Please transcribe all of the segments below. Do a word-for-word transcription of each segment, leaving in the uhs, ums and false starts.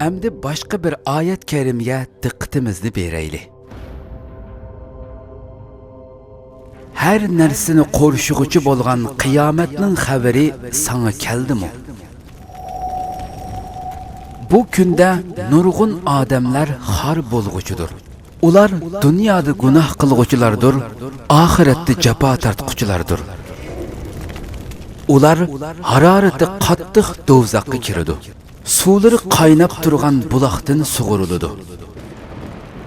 ئەمدى باشقا بىر ئايەت كەرىمگە دىققىتىمىزنى بېرەيلى. ھەر نەرسىنى قورشىغۇچى بولغان قىيامەتنىڭ خەۋىرى ساڭا كەلدىمۇ؟ بۇ كۈندە نۇرغۇن ئادەملەر خار بولغۇچىدۇر. ئۇلار دۇنيادا گۇناھ قىلغۇچىلاردۇر، ئاخىرەتتە جاپا تارتقۇچىلاردۇر. ئۇلار ھارارىتى قاتتىق دوزاخقا كىرىدۇ. سۇلىرى قايناپ تۇرغان بۇلاقتىن سۇغۇرۇلىدۇ.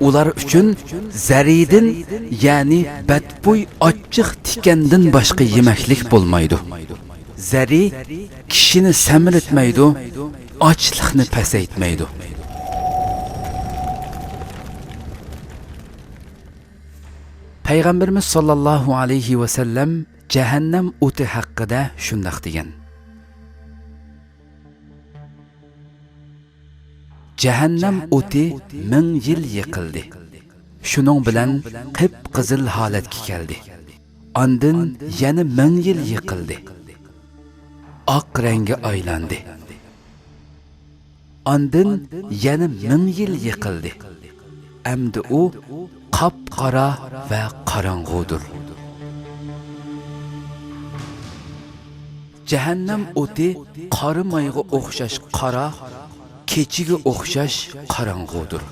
ئۇلار ئۈچۈن زەرىدىن، يەنى بەتبۇي ئاچچىق تىكەندىن باشقا يېمەكلىك بولمايدۇ. زەرى كىشىنى سەمرىتمەيدۇ، ئاچلىقنى پەسەيتمەيدۇ. پەيغەمبىرىمىز ساللاللاھۇ ئەلەيھى ۋەسەللەم جەھەننەم ئوتى ھەققىدە شۇنداق دېگەن: جەھەننەم ئوتى مىڭ يىل يېقىلدى. شۇنىڭ بىلەن قىپقىزىل ھالەتكە كەلدى. ئاندىن يەنە مىڭ يىل يېقىلدى. ئاق رەڭگە ئايلاندى. ئاندىن يەنە مىڭ يىل يېقىلدى. ئەمدى ئۇ قاپقارا ۋە قاراڭغۇدۇر. جەھەننەم ئوتى قارا مايغا ئوخشاش قارا، كېچىگە ئوخشاش قاراڭغۇدۇر.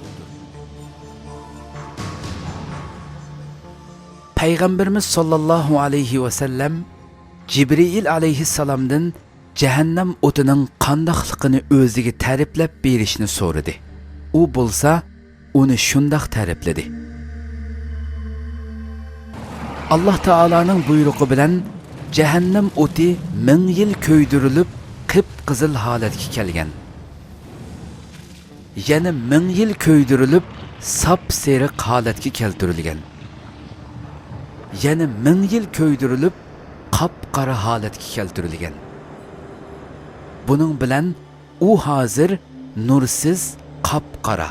پەيغەمبىرىمىز ساللاللاھۇ ئەلەيھى ۋەسەللەم جىبرىئىل ئەلەيھىسسالامدىن جەھەننەم ئوتىنىڭ قانداقلىقىنى ئۆزىگە تەرىپلەپ بېرىشنى سورىدى. ئۇ بولسا ئۇنى شۇنداق تەرىپلىدى: ئاللاھ تائالانىڭ بۇيرۇقى بىلەن جەھەننەم ئوتى مىڭ يىل كۆيدۈرۈلۈپ، قىپقىزىل ھالەتكە كەلگەن. يەنە مىڭ يىل كۆيدۈرۈلۈپ، ساپسېرىق ھالەتكە كەلتۈرۈلگەن. يەنە مىڭ يىل كۆيدۈرۈلۈپ، قاپقارا ھالەتكە كەلتۈرۈلگەن. بۇنىڭ بىلەن ئۇ ھازىر نۇرسىز، قاپقارا،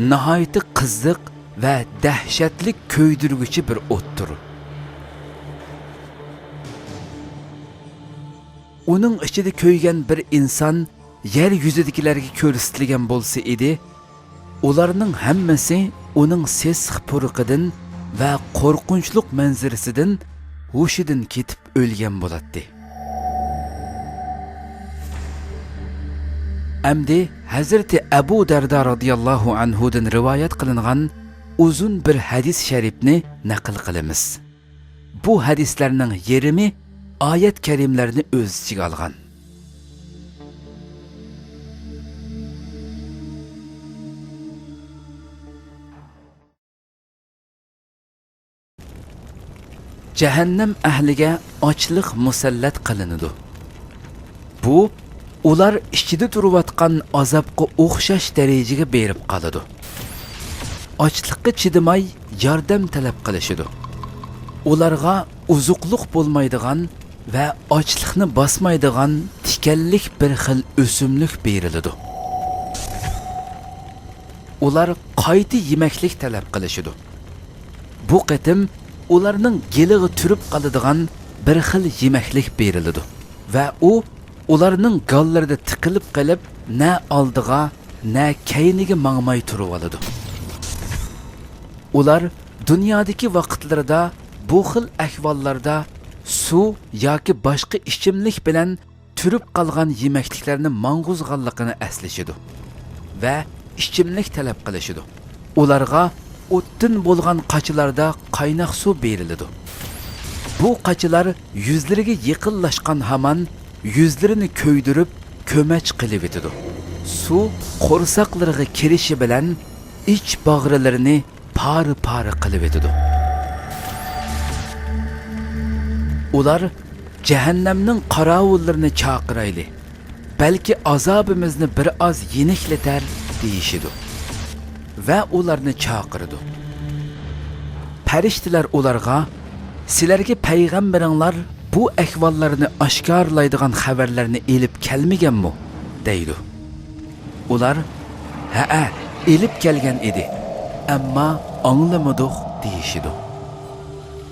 ناھايىتى قىزىق ۋە دەھشەتلىك كۆيدۈرگۈچى بىر ئوتتۇر. ئۇنىڭ ئىچىدە كۆيگەن بىر ئىنسان يەر يۈزىدىكىلەرگە كۆرسىتىلگەن بولسا ئىدى، ئۇلارنىڭ ھەممىسى ئۇنىڭ سېسىق پۇرىقىدىن ۋە قورقۇنچلۇق مەنزىرىسىدىن ھوشىدىن كېتىپ ئۆلگەن بولاتتى. ئەمدى ھەزرىتى ئەبۇ دەردە رازىياللاھۇ ئەنھۇدىن رىۋايەت قىلىنغان ئۇزۇن بىر ھەدىس شەرىپنى نەقىل قىلىمىز. بۇ ھەدىسلەرنىڭ يېرىمى ئايەت كەرىملەرنى ئۆز ئىچىگە ئالغان. جەھەننەم ئەھلىگە ئاچلىق مۇسەللەت قىلىنىدۇ. بۇ ئۇلار ئىچىدە تۇرۇۋاتقان ئازابقا ئوخشاش دەرىجىگە بېرىپ قالىدۇ. ئاچلىققا چىدىماي ياردەم تەلەپ قىلىشىدۇ. ئۇلارغا ئوزۇقلۇق بولمايدىغان ۋە ئاچلىقنى باسمايدىغان تىكەنلىك بىر خىل ئۆسۈملۈك بېرىلىدۇ. ئۇلار قايتا يېمەكلىك تەلەپ قىلىشىدۇ. بۇ قېتىم ئۇلارنىڭ گېلىغا تۈرۈپ قالىدىغان بىر خىل يېمەكلىك بېرىلىدۇ ۋە ئۇ ئۇلارنىڭ گاللىرىدا تىقىلىپ قېلىپ، نە ئالدىغا، نە كەينىگە ماڭماي تۇرۇۋالىدۇ. ئۇلار دۇنيادىكى ۋاقىتلىرىدا بۇ خىل ئەھۋاللاردا سۇ ياكى باشقا ئىچىملىك بىلەن تۈرۈپ قالغان يېمەكلىكلەرنى ماڭغۇزغانلىقىنى ئەسلىشىدۇ ۋە ئىچىملىك تەلەپ قىلىشىدۇ. ئۇلارغا ئوتتىن بولغان قاچىلاردا قايناق سۇ بېرىلىدۇ. بۇ قاچىلار يۈزلىرىگە يېقىنلاشقان ھامان يۈزلىرىنى كۆيدۈرۈپ، كۆمەچ قىلىۋېتىدۇ. سۇ قورساقلىرىغا كىرىشى بىلەن ئىچ باغرىلىرىنى پارە-پارە قىلىۋېتىدۇ. ئۇلار جەھەننەمنىڭ قاراۋۇللىرىنى چاقىرايلى، بەلكى ئازابىمىزنى بىر ئاز يېنىكلىتەر، دېيىشىدۇ ۋە ئۇلارنى چاقىرىدۇ. پەرىشتىلەر ئۇلارغا، سىلەرگە پەيغەمبىرىڭلار بۇ ئەھۋاللارنى ئاشكارىلايدىغان خەۋەرلەرنى ئېلىپ كەلمىگەنمۇ؟ دەيدۇ. ئۇلار، ھەئە، ئېلىپ كەلگەن ئىدى، ئەمما ئاڭلىمىدۇق، دېيىشىدۇ.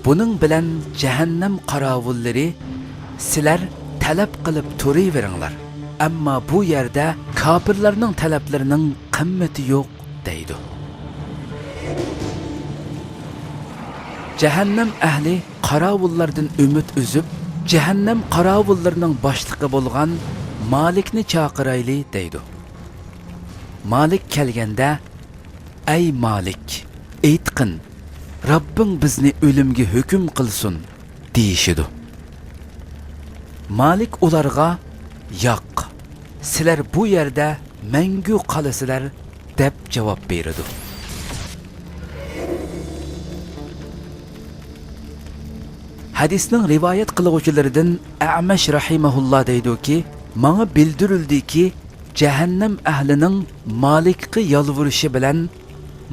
بۇنىڭ بىلەن جەھەننەم قاراۋۇللىرى، سىلەر تەلەپ قىلىپ تۇرۇۋېرىڭلار، ئەمما بۇ يەردە كاپىرلارنىڭ تەلەپلىرىنىڭ قىممىتى يوق» دەيدۇ. جەھەننەم ئەھلى قاراۋۇللاردىن ئۈمىد ئۈزۈپ، جەھەننەم قاراۋۇللىرىنىڭ باشلىقى بولغان مالىكنى چاقىرايلى دەيدۇ. مالىك كەلگەندە، «ئەي مالىك، ئېيتقىن، رەببىڭ بىزنى ئۆلۈمگە ھۆكۈم قىلسۇن» دېيىشىدۇ. مالىك ئۇلارغا، «ياق، سىلەر بۇ يەردە مەڭگۈ قالىسىلەر» دەپ جاۋاب بېرىدۇ. ھەدىسنىڭ رىۋايەت قىلغۇچىلىرىدىن ئەمەش رەھىمەھۇللا دەيدۇكى، ماڭا بىلدۈرۈلدىكى، جەھەننەم ئەھلىنىڭ مالىكقا يالۋۇرۇشى بىلەن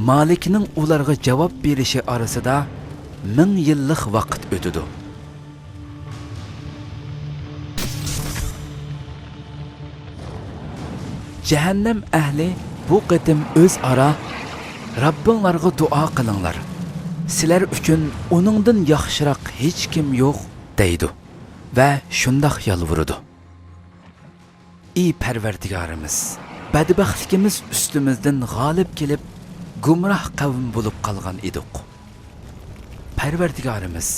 مالىكنىڭ ئۇلارغا جاۋاب بېرىشى ئارىسىدا مىڭ يىللىق ۋاقىت ئۆتىدۇ. جەھەننەم ئەھلى بۇ قېتىم ئۆزئارا، «رەببىڭلارغا دۇئا قىلىڭلار، سىلەر ئۈچۈن ئۇنىڭدىن ياخشىراق ھېچكىم يوق» دەيدۇ ۋە شۇنداق يالۋۇرىدۇ: «ئى پەرۋەردىگارىمىز، بەدبەختلىكىمىز ئۈستىمىزدىن غالىب كېلىپ، گۇمراھ قەۋم بولۇپ قالغان ئىدۇق. پەرۋەردىگارىمىز،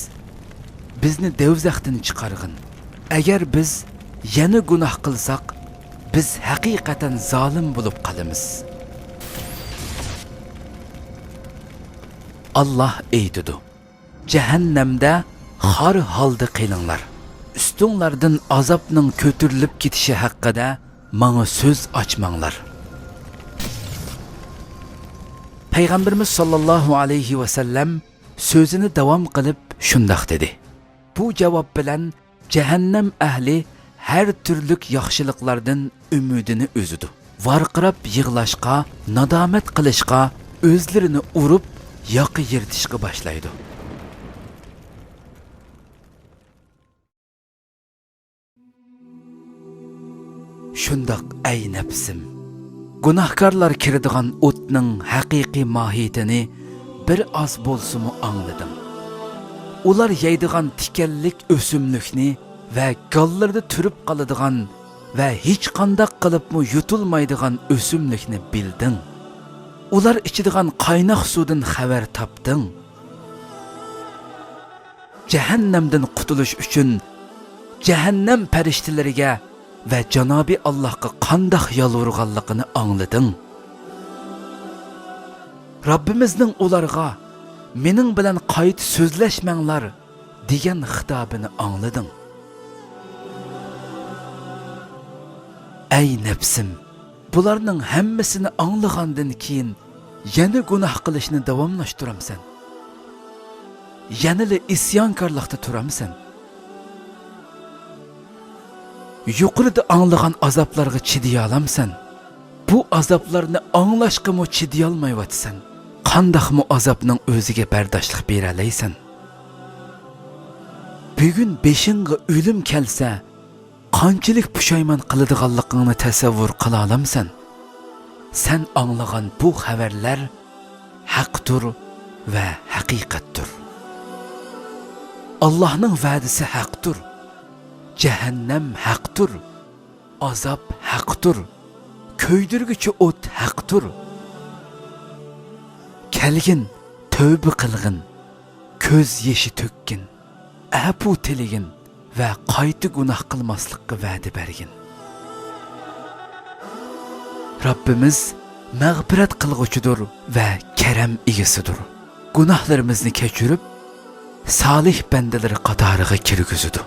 بىزنى دەۋزەختىن چىقارغىن. ئەگەر بىز يەنە گۇناھ قىلساق، بىز ھەقىقەتەن زالىم بولۇپ قالىمىز.» ئاللاھ ئېيتىدۇ: «جەھەننەمدە خار ھالدا قېلىڭلار. ئۈستۈڭلاردىن ئازابنىڭ كۆتۈرۈلۈپ كېتىشى ھەققىدە ماڭا سۆز ئاچماڭلار.» پەيغەمبىرىمىز ساللاللاھۇ ئەلەيھى ۋەسەللەم سۆزىنى داۋام قىلىپ شۇنداق دېدى: «بۇ جاۋاب بىلەن جەھەننەم ئەھلى ھەر تۈرلۈك ياخشىلىقلاردىن ئۈمىدىنى ئۈزىدۇ. ۋارقىراپ يىغلاشقا، نادامەت قىلىشقا، ئۆزلىرىنى ئۇرۇپ، ياقا يىرتىشقا باشلايدۇ.» شۇنداق، ئەي نەپسىم، گۇناھكارلار كىرىدىغان ئوتنىڭ ھەقىقىي ماھىيىتىنى بىر ئاز بولسىمۇ ئاڭلىدىڭ. ئۇلار يەيدىغان تىكەنلىك ئۆسۈملۈكنى ۋە گاللىرىدا تۈرۈپ قالىدىغان ۋە ھېچقانداق قىلىپمۇ يۇتۇلمايدىغان ئۆسۈملۈكنى بىلدىڭ. ئۇلار ئىچىدىغان قايناق سۇدىن خەۋەر تاپتىڭ. جەھەننەمدىن قۇتۇلۇش ئۈچۈن جەھەننەم پەرىشتىلىرىگە ۋە جانابى ئاللاھقا قانداق يالۋۇرغانلىقىنى ئاڭلىدىڭ. رەببىمىزنىڭ ئۇلارغا، «مېنىڭ بىلەن قايتا سۆزلەشمەڭلار» دېگەن خىتابىنى ئاڭلىدىڭ. ئەي نەپسىم، بۇلارنىڭ ھەممىسىنى ئاڭلىغاندىن كېيىن يەنە گۇناھ قىلىشنى داۋاملاشتۇرامسەن؟ يەنىلا ئىسيانكارلىقتا تۇرامسەن؟ يۇقىرىدا ئاڭلىغان ئازابلارغا چىدىيالامسەن؟ بۇ ئازابلارنى ئاڭلاشقىمۇ چىدىيالمايۋاتىسەن. قانداقمۇ ئازابنىڭ ئۆزىگە بەرداشلىق بېرەلەيسەن؟ بۈگۈن بېشىڭغا ئۆلۈم كەلسە، قانچىلىك پۇشايمان قىلىدىغانلىقىڭنى تەسەۋۋۇر قىلالامسەن؟ سەن ئاڭلىغان بۇ خەۋەرلەر ھەقتۇر ۋە ھەقىقەتتۇر. ئاللاھنىڭ ۋەدىسى ھەقتۇر. جەھەننەم ھەقتۇر. ئازاب ھەقتۇر. كۆيدۈرگۈچى ئوت ھەقتۇر. كەلگىن، تەۋبە قىلغىن، كۆز يېشى تۆككىن، ئەپۇ تىلىگىن ۋە قايتا گۇناھ قىلماسلىققا ۋەدە بەرگىن. رەببىمىز مەغپىرەت قىلغۇچىدۇر ۋە كەرەم ئىگىسىدۇر. گۇناھلىرىمىزنى كەچۈرۈپ، سالىھ بەندىلىرى قاتارىغا كىرگۈزىدۇ.